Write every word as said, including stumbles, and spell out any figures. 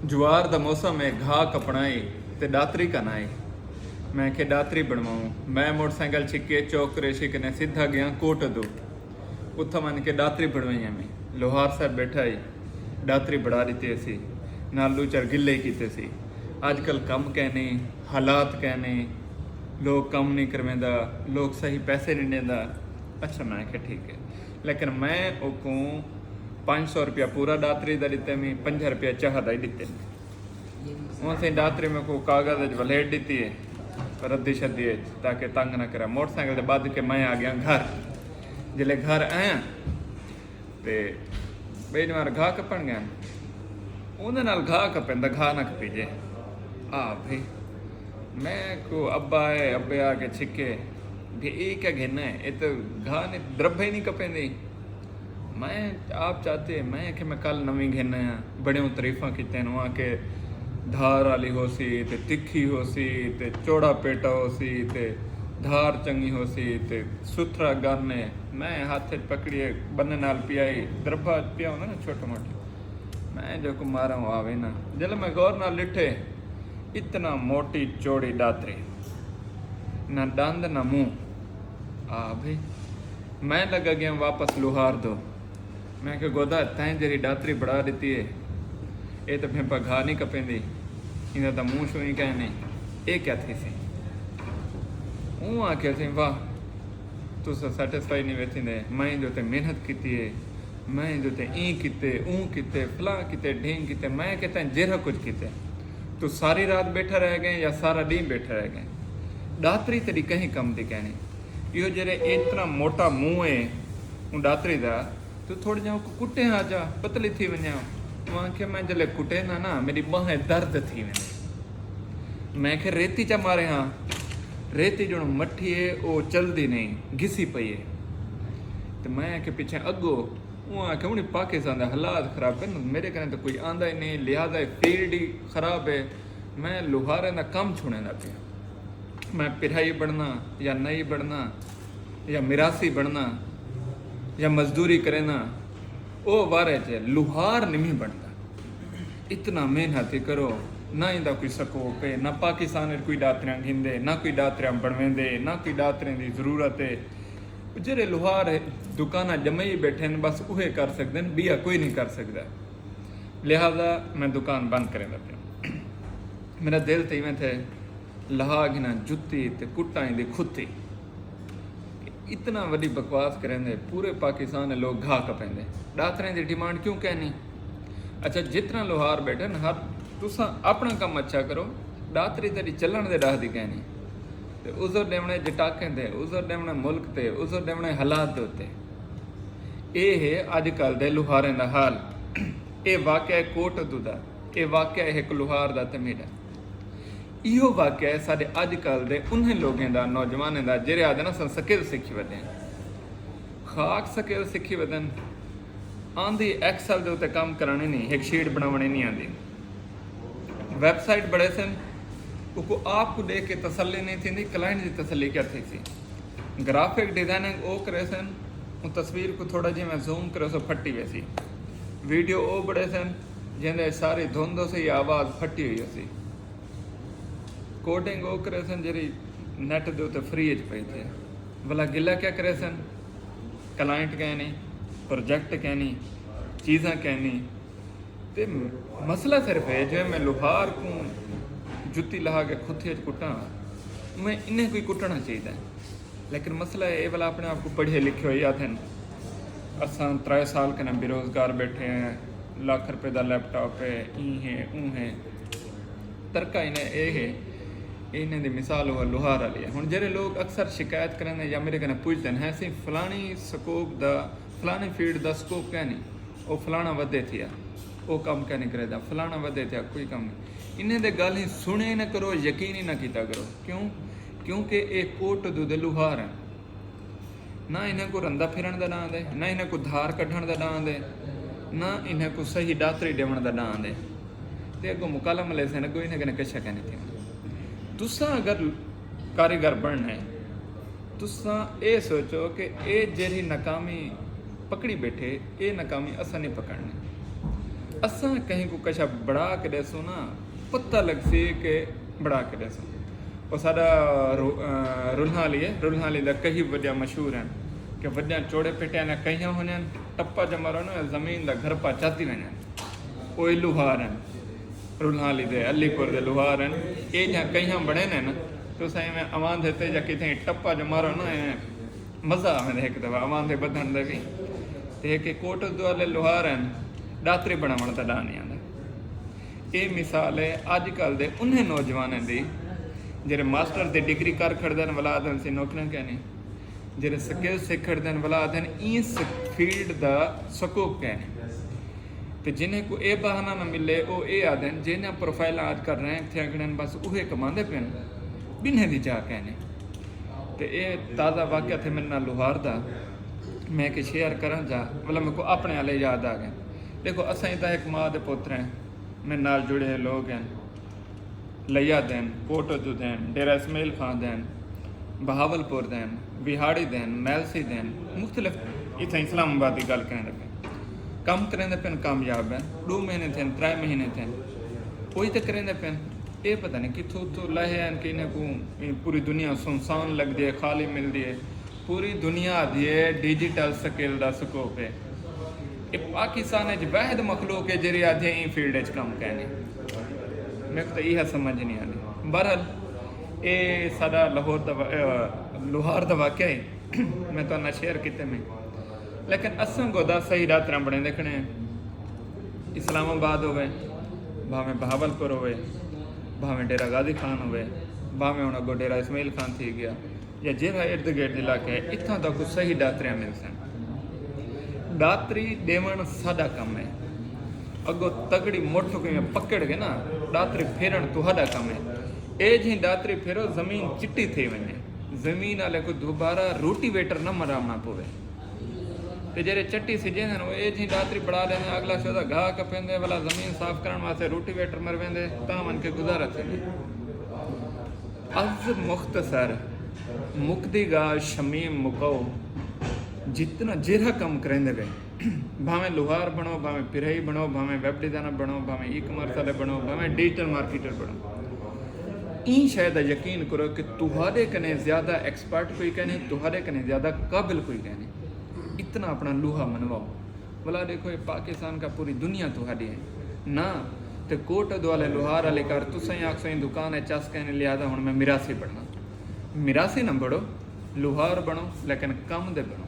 جوار دا موسم ہے، گھا کپݨا ہے تے ݙاتری کن آئے۔ میں آکھے ݙاتری بݨواؤں۔ میں موٹر سائیکل چھکے چوک قریشی کنے سدھا ڳیاں کوٹ ادو۔ اتھاں ونڄ کے ݙاتری بݨوائی میں۔ لوہار صاحب ٻیٹھا ہئی، ݙاتری بݨا ݙتی ہسی، نال ݙو چار گلے ہی کیتے سی۔ اڄ کل کم کائنی، حالات کائنی، لوک کم نی کرویندا، لوک صحیح پیسے نی ݙیندا۔ اچھا، میں آکھیا ٹھیک ہے، لیکن میں اوکوں پنج سو روپیہ پورا ݙاتری دا ݙتے، میں پنجاہ روپیہ چاہ دا ہی ݙتے۔ اوں سئیں ݙاتری میکوں کاغذ اچ ولیٹ ݙتی ہے، ردی شدی اچ، تاکہ تنگ نہ کرے۔ موٹر سائیکل تے ٻدھ کے میں آ ڳیاں گھر۔ جلے گھر آیاں تے ٻئے ݙینہوار گھا کپݨ ڳئے۔ اوندے نال گھا کپیندا، گھا نہ کپیجے۔ آ بھئی، میں کو ابا ہے، ابے آ کے چھکے، بھئی اے کیا گھن ہے؟ اے تے گھا نے دربھے نہیں کپیندی۔ میں آپ چاتے، میں آکھے میں کل نویں گھن آیاں، بڑیوں تعریفاں کیتین، اوں آکھے دھار آلی ہوسی تے تکھی ہوسی تے چوڑا پیٹا ہوسی تے دھار چنگی ہوسی تے ستھرا گن ہے۔ میں ہتھ اچ پکڑیے بندے نال پیا ہی، دربھا پیا ہوندا نا چھوٹا موٹا، میں جو کو ماراں آوے نا۔ جلے میں غور نال ݙٹھے، اتنا موٹی چوڑی ݙاتری، نہ ݙند نہ منہ۔ آ بھئی، میں لڳا ڳیاں واپس لوہار دو۔ میں آکھیا گودا، تیں جیڑھی ݙاتری بݨا ݙتی ہے، اے تاں بھینپا گھا نہیں کپیندی، ایندا تاں منہ شوں ہی کائنی، اے کیا تھیسی؟ اوں آکھیا سئیں واہ، تساں سیٹسفائی نہیں ویتھیندے، میں ایندے اتے محنت کیتی ہے، میں ایندے اتے ایں کیتے، اوں کیتے، فلاں کیتے، ڈھینگ کیتے، میں آکھیا تیں جیڑھا کجھ کیتے، توں ساری رات ٻیٹھا رہ ڳئیں یا سارا ݙینہہ ٻیٹھا رہ ڳئیں؟ ݙاتری تیݙی کہیں کم دی کائنی۔ ایہو جیڑھے اتنا موٹا منہ ہے اوں ݙاتری دا، توں تھوڑا جیہاں اوکوں کٹیں آ جا، پتلی تھی ونڄاں۔ اوں آکھیا میں جلے کٹیندا نا، میݙی ٻانہیں درد تھی ویندی۔ میں آکھیا ریتی چا مارے ہاں، ریتی جݨوں مٹھی ہے، او چلدی نہیں، گھسی پئی ہے۔ تے میں آکھیا پچھے اڳو، اوں آکھیا ہݨ پاکستان دے حالات خراب ہن، میݙے کنے تاں کوئی آندا ہی نہیں، لہذا اے فیلڈ ہی خراب ہے، میں لوہاریں دا کم چھوڑیندا پیاں۔ میں پڑھائی بݨنا یا نئی بݨنا یا میراثی بݨنا یا مزدوری کرینا، او وارے چ لوہار نمی بݨدا۔ اتنا محنت ہی کرو، نہ ایندا کوئی سکوپ ہے، نہ پاکستان اچ کوئی ݙاتریاں گھندے، نہ کوئی ݙاتریاں بݨویندے، نہ کوئی ݙاتریں دی ضرورت ہے۔ جیڑھے لوہار دکاناں ڄمائی ٻیٹھن، بس اوہے کر سڳدن، ٻیا کوئی نہیں کر سڳدا۔ لہذا میں دکان بند کریندا پیاں۔ میݙا دل تاں ایویں تھئے لہا گھناں جتی تے کٹاں ایندی کھتی۔ اتنا وݙی بکواس کریندے، پورے پاکستان دے لوک گھا کپیندے، ݙاتریں دی ڈیمانڈ کیوں کائنی؟ اچھا، جتنا لوہار ٻیٹھن، ہر تساں اپݨا کم اچھا کرو، ݙاتری تیݙی چلݨ دے ݙاہ دی کائنی۔ تے عذر ݙیوݨے جٹاکیں تے، عذر ݙیوݨے ملک تے، عذر ݙیوݨے حالات دے اتے۔ اے ہے اڄ کل دے لوہاریں دا حال۔ اے واقعہ ہے کوٹ ادو دا، اے واقعہ ہے ہک لوہار دا تے میݙا۔ ایہو واقعہ ہے ساݙے اڄ کل دے انہیں لوگیں دا، نوجوانیں دا، جیڑھے آہدن اساں سکل سکھی ودے ہیں۔ خاک سکل سکھی ودن، آندی ایکسل دے اتے کم کرݨی نہیں، ہک شیٹ بݨاوݨی نہیں آندی۔ ویب سائٹ بݨیسن، اوکوں آپ کوں ݙیکھ کے تسلی نہیں تھیندی، کلائنٹ دی تسلی کیا تھیسی؟ گرافک ڈیزائننگ او کریسن، اوں تصویر کوں تھوڑا جیویں زوم کریسو پھٹی ویسی۔ ویڈیو او بݨیسن، جیندے اچ ساری دھند ہوسی یا آواز پھٹی ہوئی ہوسی۔ کوڈنگ او کریسن جیڑھی نیٹ دے اتے فری اچ پئی تھئے۔ ولا گلہ کیا کریسن؟ کلائنٹ کائنی، پروجیکٹ کائنی، چیزاں کائنی۔ تے مسئلہ صرف ہے جو میں لوہار کوں جتی لہا کے کھتھی اچ کٹاں، میں انہیں کوئی کٹنا چاہیدا ہے۔ لیکن مسئلہ ہے، اے ولا اپݨے آپ کوں پڑھے لکھے ہوئے آہدن، اساں ترائے سال کنے بے روزگار ٻیٹھے ہیں، لکھ روپے دا لیپ ٹاپ ہے، ایں ہے، اوں ہے۔ ترکہ انہیں اے ہے، انہیں دی مثال ہوا لوہار والی ہے۔ ہݨ جیڑھے لوگ اکثر شکایت کریندے یا میݙے کنے پچھدن ہیں، سئیں فلانی سکوپ دا، فلانی فیلڈ دا سکوپ کائنی، او فلانا ودے تھیا، او کم کائنی کریندا، فلانا ودے تھیا، کوئی کم نہیں۔ انہیں دے ڳالھیں سݨے نہ کرو، یقین ہی نہ کیتا کرو۔ کیوں؟ کیونکہ اے کوٹ ادو دے لوہار ہیں۔ نہ انہیں کوں رندا پھرݨ دا ݙاند ہے، نہ انہیں کوں دھار کڈھݨ دا ݙاند ہے، نہ انہیں کوں صحیح ݙاتری ݙیوݨ دا ݙاند ہے۔ تے اڳوں مکالمہ لیسن، اڳوں انہیں کنے کشا کائنی تھیوݨا۔ تساں اگر کاریگر بݨݨے، تساں اے سوچو کہ اے جیڑھی ناکامی پکڑی ٻیٹھے، اے ناکامی اساں نہیں پکڑنی۔ اساں کہیں کوں کشا بڑا کے ݙیسوں نا، پتہ لڳسی کہ بڑا کے ݙیسوں۔ او ساݙا رو- رلھاں آلی ہے، رلھاں آلی دا کہی وݙیا مشہور ہن کہ وݙیاں چوڑے پٹیاں دا کہیاں ہونیاں، ٹپا جو مارو نا، زمین دا گھرپا چاتی ونڄن۔ اوئے لوہار ہن، رلھاں آلی دے، علی پور دے لوہار ہن۔ اے جہاں کہیاں بݨے نے نا، تساں ایویں اواندھے تے یا کتھیں ٹپا جو مارو نا، ایویں مزہ آویں ہک دفعہ اواندھے ٻدھݨ دے وی۔ تے ہک کوٹ دو آلے لوہار ہن، ݙاتری بݨاوݨ دا ݙاہ نہیں آندا۔ اے مثال ہے اڄ کل دے انہیں نوجوانیں دی، جیڑھے ماسٹر دی ڈگری کر کھڑدن، ولا آدھن سی نوکریاں کینی، جیڑھے سکل سکھ کھڑدن، ولا آدھن ایں فیلڈ دا سکوپ کینی۔ تے جنہیں کوں اے بہانہ نہ ملے، او اے آدھن جنہاں پروفائلاں اڄ کل رینک تھیاں کھڑن، بس اوہے کماندے پن، ٻنہیں دی جا کینی۔ تے اے تازہ واقعہ تھے میرے نال لوہار دا، میں کہ شیئر کرݨ چاہاں، مطلب میکوں اپݨے آلے یاد آ ڳئے۔ ݙیکھو، اساں اتھاں ہک ماء دے پتر ہیں، میرے نال جڑے ہوئے لوگ ہیں، لیا دین، کوٹ ادو دین، ڈیرہ اسماعیل خان دین، بہاول پور دین، وہاڑی دین، میلسی دین، مختلف، اتھاں اسلام آباد دی ڳالھ کریندے پئے۔ کم کریندے پن، کامیاب ہیں، ݙو مہینے تھین، ترائے مہینے تھین، کوئی تے کریندے پن۔ اے پتہ نہیں کتھوں اتھوں لہے ہن کہ انہیں کوں پوری دنیا سنسان لڳدی ہے، خالی ملدی ہے۔ پوری دنیا آدھی ہے ڈیجیٹل سکل دا سکوپ ہے۔ اے پاکستان وچ واحد مخلوق ہے جیڑھی آدھی ہے ایں فیلڈ وچ کم کینی۔ میکوں تاں ایہا سمجھ نہیں آندی۔ بہرحال، اے ساݙا لاہور دا وا- اے لوہار دا واقعہ ہے، میں تہاݙے نال شیئر کیتے میں۔ لیکن اساں گودا صحیح ݙاتراں بݨیندے کھڑے ہیں۔ اسلام آباد ہووے، بھاویں بہاول پور ہووے، بھاویں ڈیرہ غازی خان ہووے، بھاویں ہݨ اڳوں ڈیرہ اسماعیل خان تھی ڳیا، یا جیڑھا ارد گرد علاقہ ہے، اتھاں تہاکوں صحیح ݙاتریاں ملسن۔ ݙاتری ݙیوݨ ساݙا کم ہے۔ اڳوں تڳڑی مٹھ کوں ایویں پکڑ کے نا، ݙاتری پھیرݨ تہاݙا کم ہے۔ اے جہیں ݙاتری پھیرو، زمین چٹی تھی ونڄے۔ زمین آلے کوں دوبارہ روٹی ویٹر نہ مراوݨا پووے۔ تے جیڑھے چٹی سجیندن، او اے جہیں ݙاتری بݨا لیندن، اڳلا شودا گھاہ کپیندے، ولا زمین صاف کرݨ واسطے روٹی ویٹر مرویندے، تاں ونڄ کے گزارا تھیندے۔ از مختصر، مکدی ڳالھ شمیم مکاؤ، جتنا جیڑھا کم کریندے پئے، بھاویں لوہار بݨو، بھاویں پرہائی بݨو، بھاویں ویب ڈیزائنر بݨو، بھاویں ای کامرس والے بݨو، بھاویں ڈیجیٹل مارکیٹر بݨو، ایں شے دا یقین کرو کہ تہاݙے کنے زیادہ ایکسپرٹ کوئی کائنی، تہاݙے کنے زیادہ قابل کوئی کائنی۔ اتنا اپݨا لوہا منواؤ۔ ولا ݙیکھو، اے پاکستان کا، پوری دنیا تہاݙی ہے نا۔ تے کوٹ ادو آلے، لوہار آلے گھر، تساں ہی آکھسو ایں دکان ہے چس کائنی، لہذا ہݨ میں میراثی بݨاں۔ میراثی نہ بݨو، لوہار بݨو، لیکن کم دے بݨو۔